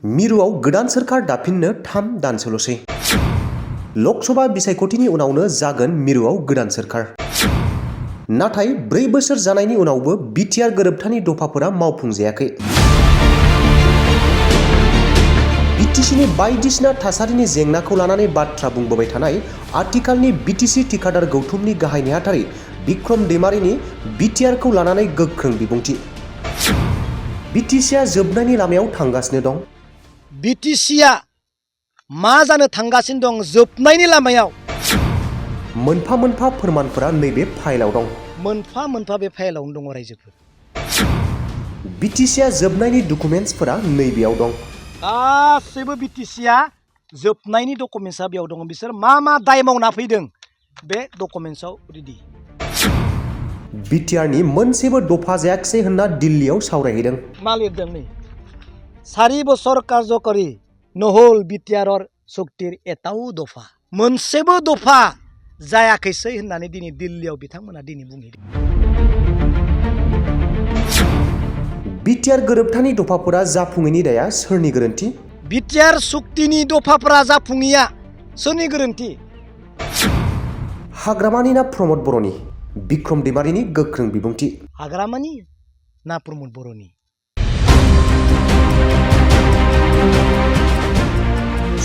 मिरुआव गोदान सोरखार दाफिननो 3 दानसोल'सै। लकसभा बिसायख'थिनि उनावनो जागोन मिरुआव गोदान सोरखार। नाथाय 4 बोसोर जानायनि उनावबो बिटिआर गोरोबथानि दफाफोरा मावफुंजायाखै। बिटिसिनि बायदिसिना थासारिनि जेंनाखौ लानानै बाथ्रा बुंबोबाय थानाय आथिखालनि बिटिसि थिखादार गौथुमनि गाहाय नेहाथारि बिक्रम दैमारिनि बिटिआरखौ लानानै गोख्रों बिबुंथि। बिटिसिआ जोबनायनि लामायाव थांगासिनो दं। बिटिसिआ मा जानो थांगासिनो दं जोबनायनि लामायाव। मोनफा मोनफा फोरमानफोरा नैबे फाइलाव दं। मोनफा मोनफा बे फाइलावनो दङ रायजोफोर। बिटिसिआ जोबनायनि डकुमेन्ट्सफोरा नैबेयाव दं। गासैबो बिटिसिआ जोबनायनि डकुमेन्ट्सआ बेयाव दङ। बिसोर मा मा दाय मावना फैदों बे डकुमेन्ट्सआव रेडि। बिटिआरनि मोनसेबो दफा जायाखिसै होनना दिल्लीयाव सावरायहैदों। मा लिरदों नै 4 बोसोर कार्यकरी নহ'ল बिटिआरर चुक्तिर एटाও दफा। मोनसेबो दफा जायाखैसै होननानै दिनै दिल्लीयाव बिथांमोना दिनै बुंहैदों। बिटिआर गोरोबथानि दफाफोरा जाफुङैनि दाया सोरनि गोरोन्थि? बिटिआर चुक्तिनि दफाफोरा जाफुङैया सोरनि गोरोन्थि? हाग्रामानि ना प्रमद बर'नि? बिक्रम दैमारिनि गोख्रों बिबुंथि। हाग्रामानि ना प्रमद बर'नि?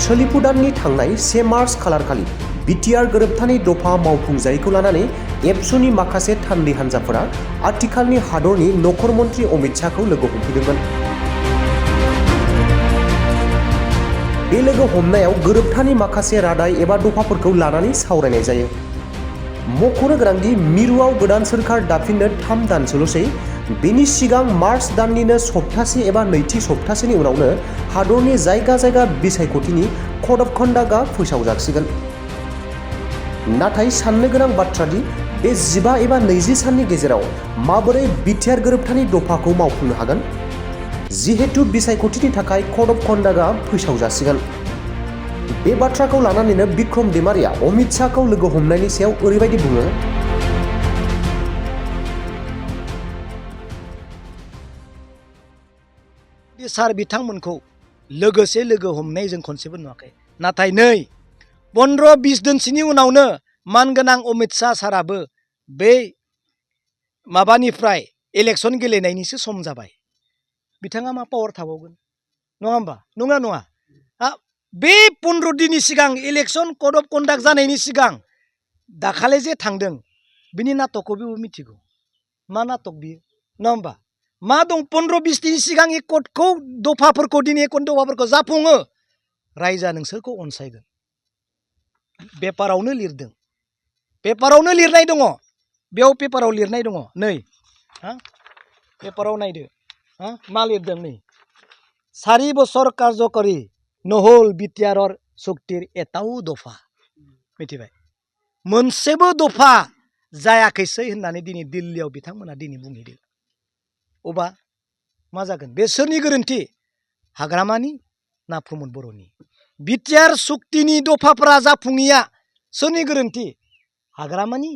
सोलिफु दाननि थांनाय 1 मार्च खालारखालि बिटिआर गोरोबथानि दफा मावफुंजायैखौ लानानै एबसुनि माखासे थान्दै हान्जाफोरा आथिखालनि हादरनि नखर मन्त्रि अमित शाहखौ लोगो हमफैदोंमोन। बे लोगो हमनायाव गोरोबथानि माखासे रादाय एबा दफाफोरखौ लानानै सावरायनाय जायो। मख'नो गोनांदि मिरुआव गोदान सोरखार दाफिननो 3 दानसोल'सै। बेनि सिगां मार्च दाननिनो सप्तासे एबा नैथि सप्तासेनि उनावनो हादरनि जायगा जायगा बिसायख'थिनि कड अफ कन्डाक्टआ फोसावजासिगोन। नाथाय साननो गोनां बाथ्रादि बे 15 एबा 20 साननि गेजेराव माबोरै बिटिआर गोरोबथानि दफाखौ मावफुंनो हागोन? जिहेतु बिसायख'थिनि थाखाय कड अफ कन्डाक्टआ फोसावजासिगोन। बे बाथ्राखौ लानानैनो बिक्रम दैमारिया अमित शाहखौ लोगो हमनायनि सायाव ओरैबायदि बुङो। सार बिथांमोनखौ लोगोसे लोगो हमनाय जों खनसेबो नुवाखै। नाथाय नै 15-20 दिनसोनि उनावनो मानगोनां अमित शाह साराबो बे माबानिफ्राय इलेक्सन गेलेनायनिसो सम जाबाय। बिथाङा मा पावार थाबावगोन? नङा होमबा? नङा नङा। बे 15 दिननि सिगां इलेक्सन कड अफ कन्डाक्ट जानायनि सिगां दाखालि जे थांदों बिनि नाटकखौ बेबो मिथिगौ। मा नाटक बियो? नङा होमबा? मा दं 15-20 दिननि सिगां एक क'डखौ दफाफोरखौ दिनै दफाफोरखौ जाफुङो रायजोआ नोंसोरखौ अनसायगोन। पेपारावनो लिरदों। पेपारावनो लिरनाय दङ। बेयाव पेपाराव लिरनाय दङ। नै पेपाराव नायदो। मा लिरदों नै 4 बोसोर कार्यकरी নহ'ল बिटिआरर चुक्तिर एटाও दफा। मिथिबाय? मोनसेबो दफा जायाखैसै होननानै दिनै दिल्लीयाव बिथांमोना दिनै बुंहैदों। अबा मा जागोन? बे सोरनि गोरोन्थि? हाग्रामानि ना प्रमद बर'नि? बिटिआर चुक्तिनि दफाफोरा जाफुङैया सोरनि गोरोन्थि? हाग्रामानि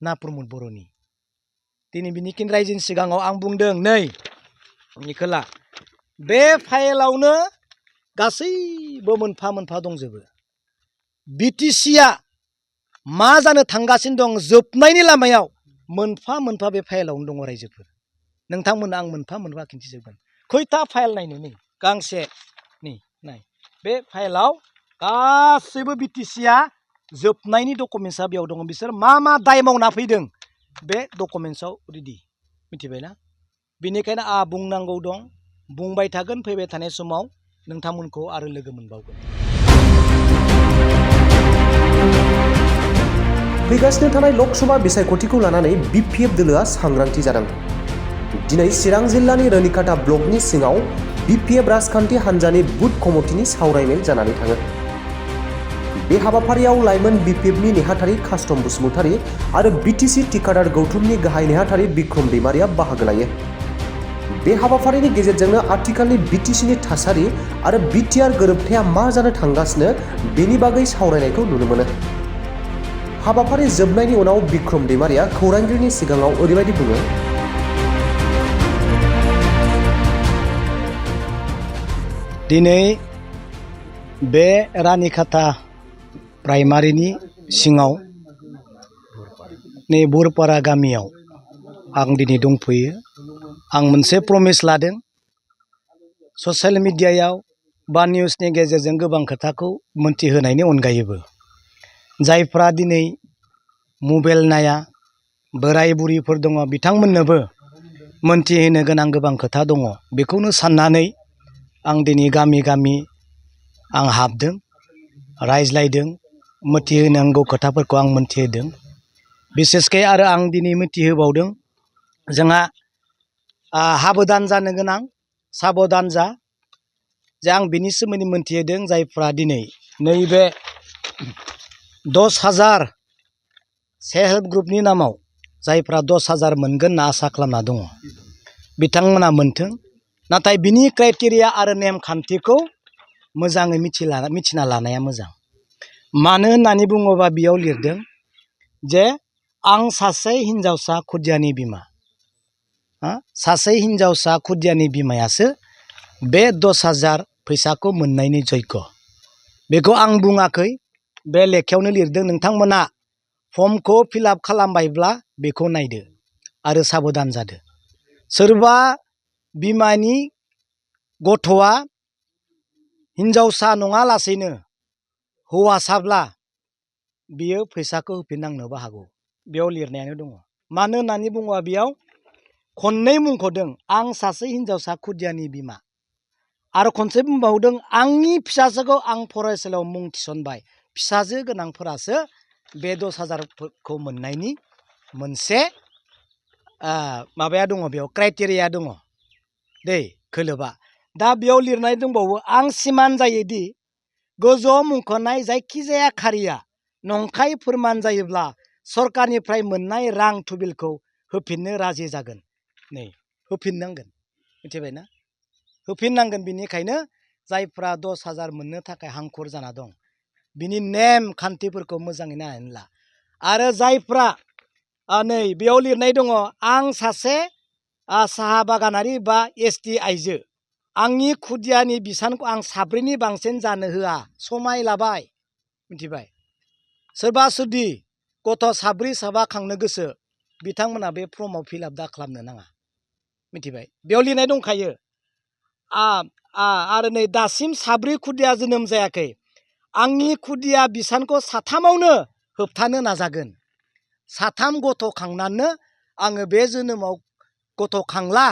ना प्रमद बर'नि? दिनै बिनिखिन रायजोनि सिगाङाव आं बुंदों नै निखोला बे फाइलावनो गासैबो मोनफा मोनफा दंजोबो। बिटिसिआ मा जानो थांगासिनो दं जोबनायनि लामायाव मोनफा मोनफा बे फाइलावनो दङ रायजोफोर। नोंथांमोना आं मोनफा मोनफा खिन्थिजोबगोन। खैथा फाइल नायनो नै गांसे नै नाय बे फाइलाव गासैबो बिटिसिआ जोबनायनि डकुमेन्ट्सआ बेयाव दङ। बिसोर मा मा दाय मावना फैदों बे डकुमेन्ट्सआव रेडि। मिथिबायना? बेनिखायनो आंहा बुंनांगौ दं, बुंबाय थागोन। फैबाय थानाय समाव नोंथांमोनखौ आरो लोगो मोनबावगोन। फैगासिनो थानाय लकसभा बिसायख'थिखौ लानानै बिपिएफ दोलोआ सांग्रांथि जादों। दिनै चिरां जिल्लानि रनिकाटा ब्लकनि सिङाव बिपिएफ राजखान्थि हान्जानि बुथ कमिटिनि सावरायमेल जानानै थाङो। बे हाबाफारियाव लाइमोन बिपिएफनि नेहाथारि कास्टम बसुमतारी आरो बिटिसि थिखादार गौथुमनि गाहाय नेहाथारि बिक्रम दैमारिया बाहागो लायो। बे हाबाफारिनि गेजेरजोंनो आथिखालनि बिटिसिनि थासारि आरो बिटिआर गोरोबथाया मा जानो थांगासिनो बेनि बागै सावरायनायखौ नुनो मोनो। हाबाफारि जोबनायनि उनाव बिक्रम दैमारिया खौरांगिरिनि सिगाङाव ओरैबायदि बुङो। दिनै बे रानिखाता प्राइमारिनि सिङाव नै बरपारा गामियाव आं दिनै दंफैयो। आं मोनसे प्रमिस लादों ससियेल मिडियायाव बा निउसनि गेजेरजों गोबां खोथाखौ मोनथिहोनायनि अनगायैबो जायफ्रा दिनै मबाइल नाया बोराय बुरिफोर दङ बिथांमोननोबो मोनथिहोनो गोनां गोबां खोथा दङ। बेखौनो साननानै आं दिनै गामि गामि आं हाबदों, रायज्लायदों, मोनथिहोनांगौ खोथाफोरखौ आं मोनथिहोदों। बिसेसकै आरो आं दिनै मिथिहोबावदों जोंहा हाबोदान जानो गोनां, साबधान जा। जे आं बिनि सोमोन्दै मोनथिहोदों जायफ्रा दिनै नैबे 10,000 सेल्फ हेल्प ग्रुपनि नामाव जायफ्रा 10,000 मोनगोन होनना आसा खालामना दङ बिथांमोना मोनथों। नाथाय बिनि क्राइटेरिया आरो नेमखान्थिखौ मोजाङै मिथिना लानाया मोजां। मानो होननानै बुङोबा बेयाव लिरदों जे आं सासे हिनजावसा खुदियानि बिमा, सासे हिनजावसा खुदियानि बिमायासो बे 10,000 फैसाखौ मोननायनि जग्य। बेखौ आं बुङाखै, बे लेखायावनो लिरदों। नोंथांमोना फर्मखौ फिलआप खालामबायब्ला बेखौ नायदो आरो साबधान जादो। सोरबा बिमानि गथ'आ हिनजावसा नङा लासैनो हौवासाब्ला बियो फैसाखौ होफिननांनोबो हागौ। बेयाव लिरनायानो दङ। मानो होननानै बुङोबा बेयाव खननै मुंख'दों आं सासे हिनजावसा खुदियानि बिमा, आरो खनसे बुंबावदों आंनि फिसाजोखौ आं फरायसालियाव मुं थिसनबाय। फिसाजो गोनांफोरासो बे 10,000खौ मोननायनि मोनसे माबाया दङ, बेयाव क्राइटेरिया दङ दै खोलोबा। दा बेयाव लिरनाय दंबावो आं सिमान जायोदि गोजौआव मुंख'नाय जायखिजाया खारिया नंखाय फोरमान जायोब्ला सरकारनिफ्राय मोननाय रां थुबिलखौ होफिननो राजि जागोन। नै होफिननांगोन, मिथिबायना? होफिननांगोन। बिनिखायनो जायफ्रा 10,000 मोननो थाखाय हांखुर जाना दं बिनि नेम खान्थिफोरखौ मोजाङै नायनानै ला। आरो जायफ्रा नै बेयाव लिरनाय दङ आं सासे साहा बागानारि बा एसटि आइजो, आंनि खुदियानि बिसानखौ आं 7नि बांसिन जानो होआ, समाय लाबाय, मिथिबाय? सोरबा जुदि गथ' 7 7 खांनो गोसो बिथांमोना बे फर्माव फिलआप दा खालामनो नाङा, मिथिबाय? बेयाव लिरनाय दंखायो आरो नै दासिम 7 खुदिया जोनोम जायाखै, आंनि खुदिया बिसानखौ 3आवनो होबथानो नाजागोन। 3 गथ' खांनानैनो आङो बे जोनोमाव गथ' खांला,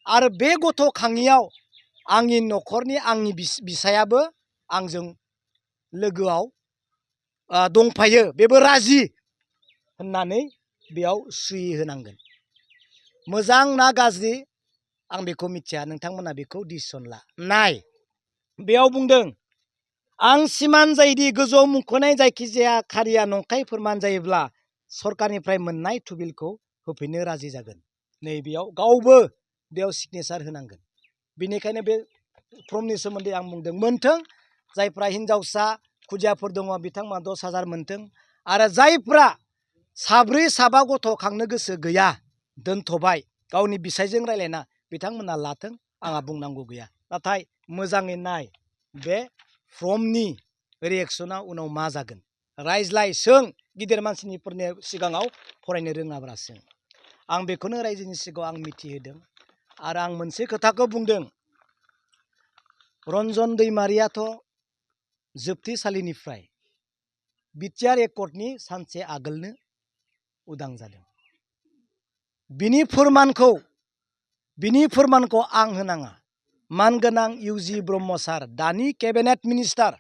आरो बे गथ' खाङियाव आंनि न'खरनि आंनि बिसायाबो आंजों लोगोआव दंफायो, बेबो राजि होननानै बेयाव सुहि होनांगोन। मोजां ना गाज्रि आं बेखौ मिथिया, नोंथांमोना बेखौ डिसिसन ला। नाय बेयाव बुंदों आं सिमान जायोदि गोजौआव मुंख'नाय जायखिजाया खारिया नंखाय फोरमान जायोब्ला सरकारनिफ्राय मोननाय थुबिलखौ होफिननो राजि जागोन। नै बेयाव गावबो बेयाव सिगनेसार होनांगोन। बेनिखायनो बे फर्मनि सोमोन्दै आं बुंदों मोनथों। जायफ्रा हिनजावसा खुदियाफोर दङ बिथांमोना 10,000 मोनथों। आरो जायफ्रा 7 7 गथ' खांनो गोसो गैया, दोनथ'बाय, गावनि बिसायजों रायज्लायना, बिथांमोना लाथों, आंहा बुंनांगौ गैया। नाथाय मोजाङै नाय बे फर्मनि रिएक्सना उनाव मा जागोन। रायज्लाय, सों, गिदिर मानसिफोरनि सिगाङाव फरायनो रोङाब्ला सों। आं बेखौनो रायजोनि सिगाङाव आं मिथिहोदों। आरो आं मोनसे खोथाखौ बुंदों, रन्जन दैमारियाथ' जोबथेसालिनिफ्राय बिटिआर एकर्डनि सानसे आगोलनो उदां जादों। बिनि फोरमानखौ आं होनाङा। मानगोनां इउजि ब्रह्म सार, दानि केबिनेट मिनिस्टार,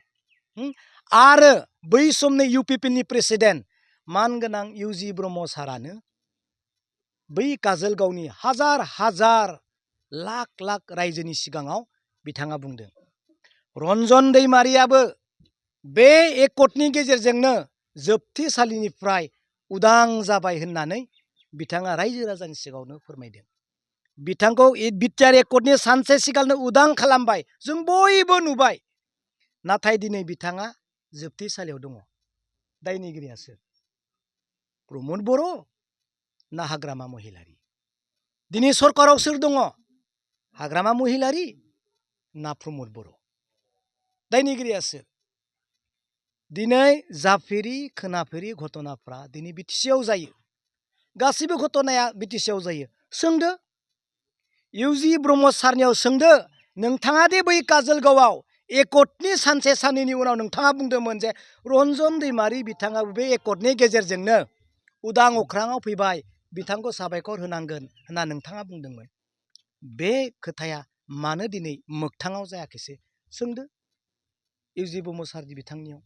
आरो बै समनि इउपिपिनि प्रेसिडेन्ट मानगोनां इउजि ब्रह्म सारानो बै काजलगावनि हाजार हाजार लाख लाख रायजोनि सिगाङाव बिथाङा बुंदों रन्जन दैमारियाबो बे एकर्डनि गेजेरजोंनो जोबथेसालिनिफ्राय उदां जाबाय होननानै बिथाङा रायजो राजानि सिगाङावनो फोरमायदों। बिथांखौ बिटिआर एकर्डनि सानसे सिगांनो उदां खालामबाय, जों बयबो नुबाय। नाथाय दिनै बिथाङा जोबथेसालियाव दङ। दायनिगिरिया सोर? प्रमद बर' ना हाग्रामा महिलारि? दिनै सरकाराव सोर दङ? हाग्रामा महिलारि ना प्रमद बर'। दायनिगिरिया सोर? दिनै जाफेरि खोनाफेरि घटनाफ्रा दिनै बिटिसिआव जायो। गासैबो घटनाया बिटिसिआव जायो। सोंदो इउजि ब्रह्म सारनियाव सोंदो, नोंथाङा दि बै काजलगावआव एकर्टनि सानसे साननैनि उनाव नोंथाङा बुंदोंमोन जे रन्जन दैमारि बिथाङाबो बे एकर्टनि गेजेरजोंनो उदां अख्राङाव फैबाय, बिथांखौ साबायखर होनांगोन होनना नोंथाङा बुंदोंमोन। बे खोथाया मानो दिनै मोगथाङाव जायाखैसै? सोंदो इउजि ब्रह्म सारनि बिथांनियाव।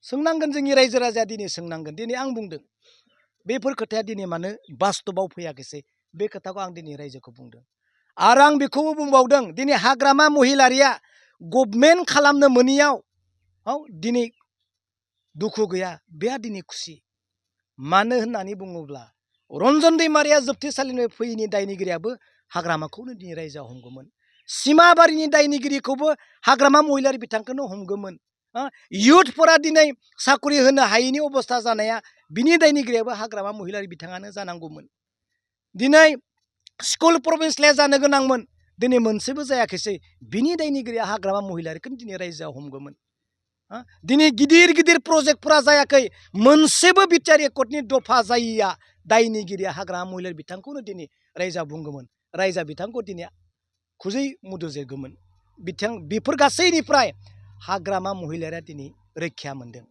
सोंनांगोन, जोंनि रायजो राजाया दिनै सोंनांगोन। दिनै आं बुंदों बेफोर खोथाया दिनै मानो बास्तबाव फैयाखैसै? बे खोथाखौ आं दिनै रायजोखौ बुंदों। आरो आं बेखौबो बुंबावदों, दिनै हाग्रामा महिलारिया गभर्नमेन्ट खालामनो मोनैयाव दिनै दुखु गैया, बेहा दिनै खुसि। मानो होननानै बुङोब्ला रन्जन दैमारिया जोबथेसालिनिफ्राय फैयैनि दायनिगिरियाबो हाग्रामाखौनो दिनै रायजोआ हमगौमोन। सिमाबारिनि दायनिगिरिखौबो हाग्रामा महिलारि बिथांखौनो हमगौमोन। इयुथफोरा दिनै साकरि होनो हायैनि अबस्था जानाया बिनि दायनिगिरियाबो हाग्रामा महिलारि बिथाङानो जानांगौमोन। दिनै स्कुल प्रभिन्सियेल जानो गोनांमोन, दिनै मोनसेबो जायाखैसै। बिनि दायनिगिरिया हाग्रामा महिलारिखौनो दिनै रायजोआ हमगौमोन। दिनै गिदिर गिदिर प्रजेक्टफोरा जायाखै, मोनसेबो बिटिआर एकर्टनि दफा जायैया दायनिगिरिया हाग्रामा महिलारि बिथांखौनो दिनै रायजोआ बुंगौमोन। रायजोआ बिथांखौ दिनै खुजै मुदुजेरगौमोन। बेफोर गासैनिफ्राय हाग्रामा महिलारिया दिनै रैखा मोनदों।